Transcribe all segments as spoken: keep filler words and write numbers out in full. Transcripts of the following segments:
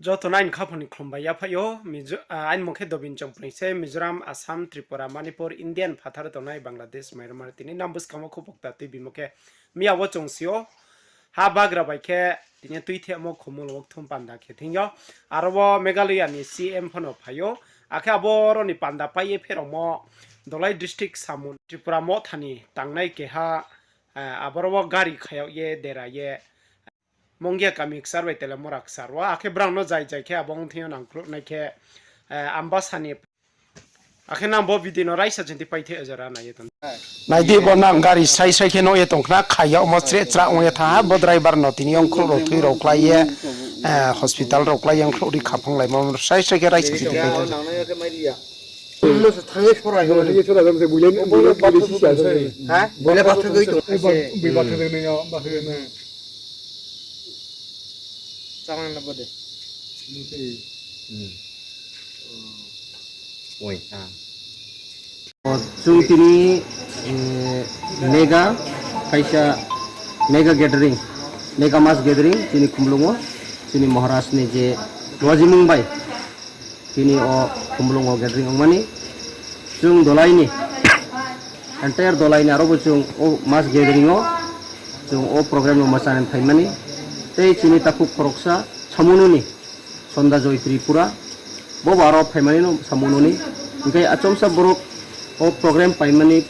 Joto no aini khaphang ni khlum bai yaphaih ou. Mizo-, ah, aini mung khe Dobin Chongpreng se, Mizoram, Assam, Tripura, Manipur, Indian phathar tongnai Bangladesh, Myanmar, tini nang buskang wo khupokta tuibimo khe miya wo chung si ou. Ha bagra bai khe tini tuithemo khumul wo kthum panda khe thing yo. Aro wo Meghalaya ni C M phano phai ou. Akhe abo rao ni panda pai ye pherao mo Dholai district Samun Tripura Motha ni tangnai keha, ah, aboro wo gari khayag ye dera ye Mongia kami kchar bai Telemura kchar wo, akhe brang no jai jai khe abo ong thing yo nangkhruh nai khe, eh, Ambasa ni. Akhe nang bo video no raisa chini paithai jora nai ye tong. Nai di bo nang gari srai srai khe nuh ye tong khna, khayag mo chre chra ong ye thanng ha, bo driver no tini ongkhruh rao thui rao klái ye, eh, hospital rao klái ye ongkhruh ri khaphang lai mo srai srai khe raisa chini paithai. Chung tini, eh, mega, kaisa mega gathering, mega mass gathering, chini Khumlung wo, chini Maharaj ni je wajimung bai, tini o Khumlung wo gathering ongmani, chung Dholai ni, entire Dholai ni aro bo chung o mass gathering wo, chung o program no ma chá ni phaimani, tei chini takhu khoroksa Samuno ni, Sonda Joy Tripura, bo bo aro phaimani no Samuno ni, hingkhe achomsa borok o program paimani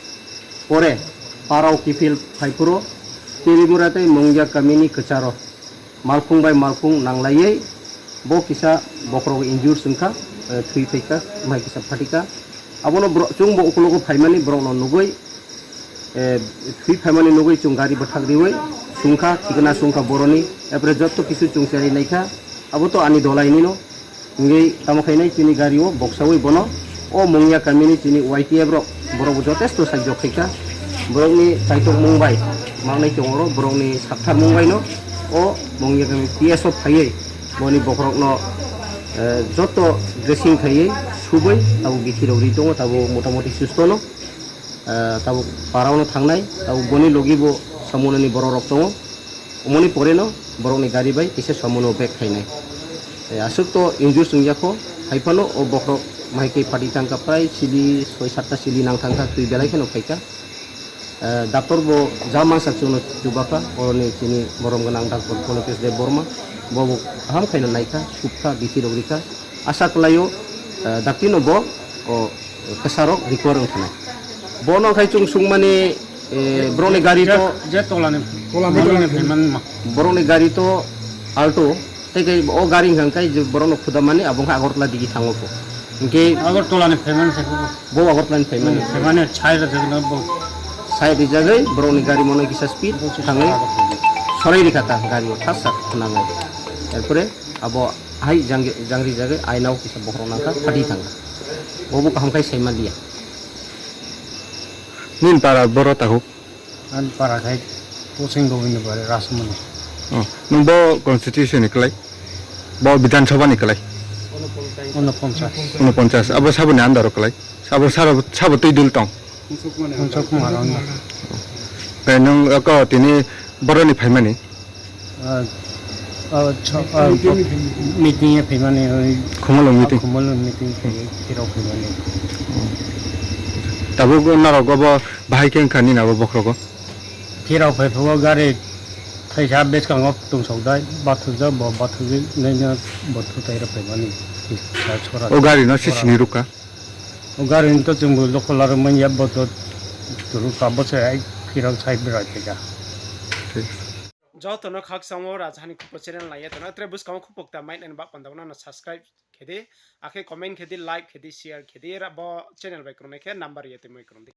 pore, parao kiphil phai phuro, Telemura tei Mongia kami ni kchar wo malkhung bai malkhung nanglai ye, bo kisa bokhorok injure wngkha, eh, thwi phaikha, mai kisa phatikha. Abono bro-, chwng bo ukulogo phaimani borokno nugwi, eh, thwi phaimani nugwi chwng gari bwthak riwi sungkha, thikna sungkha boroni, epore joto kisu chwng chari naikha, abo to ani dolainino. Hingwi tamo khainai chini gari o boksawi bono, o Mungya kamini chini Y T F rok, borok bo jotesto saijok khaikha, borokni chaitokmung bai mangnai tongoro, borokni saktharmung baino, o Mungya kami P S o phaiwi, boni bokhorokno, eh, joto dressing khaiwi, subwi, tabuk bithi rok ri tongo, tabuk motamoti sustono. Eh, tabuk parao no thangnai, tabuk boni logi bo Samunoni borok rok tongo. Omoni pore no borokni gari bai kisa Samuno back khainai. Eh, aswk to injure wngya kho, hai phano o bokhorok mahikhe phatwi thangkha, prai sili soi satta sili nang thangkha, twi belai kheno phaikha. Eh, doctor bo ja mansa chwngno chubakha, oroni chini borom gwnang doctor Polokesh Debbarma, bo bo kaham khaino naikha, subkha, bithi rok rikha. Asa kwlaio, eh, daktino bo, o, kwsarok recover wng thanai. Bono khai chwng sungmani, eh, borokni gari to, je tolani, tolani phaimani ma. Borokni gari to Alto, tei khe o gari hwnkha khe je borokno khudamani, abo wngkha Agartala digi thango bo. Hinkhe Agartala ni phaimani se bo. Bo Agartala ni phaimani. Hmm, phaimani side rijak na bo. Side rijagwi borokni gari mono kisa speed thangwi sorai rikha ta gari o thasa khwnangwi. Erpore abo hai jang-, jangri jagwi aina o kisa bokhorok nangkha, phatwi thangkha. Bo bo kaham khai saima liya. Nini para boro takhuk? Ani para khai Posing Gobinda Bari Rasmani. Oh, nwng bo constituency ni kwlai? Bo Bidhan Sabha ni kwlai? Unoponchas. Unoponchas. Abo saboni under o kwlai? Abo sabo, sabo twi dul tong? Unsuk Kumar Rana. Khe nwng ko tini boroni phaimani? Ah, ah, cho-, ah, meeting e phaimani, oi. Khumulwng meeting? Khumulwng meeting phai, phirao phaimani. Tabuk norok obo bahai khe wngkha nini abo bokhorogo? Phirao phai phuo gari thaisa bwskango tungsok dai, bathujak bo, bathujak naina bo thutai rok phaimani. O gari no sisini rukha? O gari ni to chwngbo lokho larwk manya, bo to turu ka bo se ai phirang sai bwrai khaikha. Joto no khakchangmo Rajahani Khupo channel naiya tono, tre bwskango khupokta mai nani ba panda no subscribe khe di, akhe comment khe di, like khe di, share khe di, ra bo channel bai kwrwngnai khe number ya twi mai kwrwng di.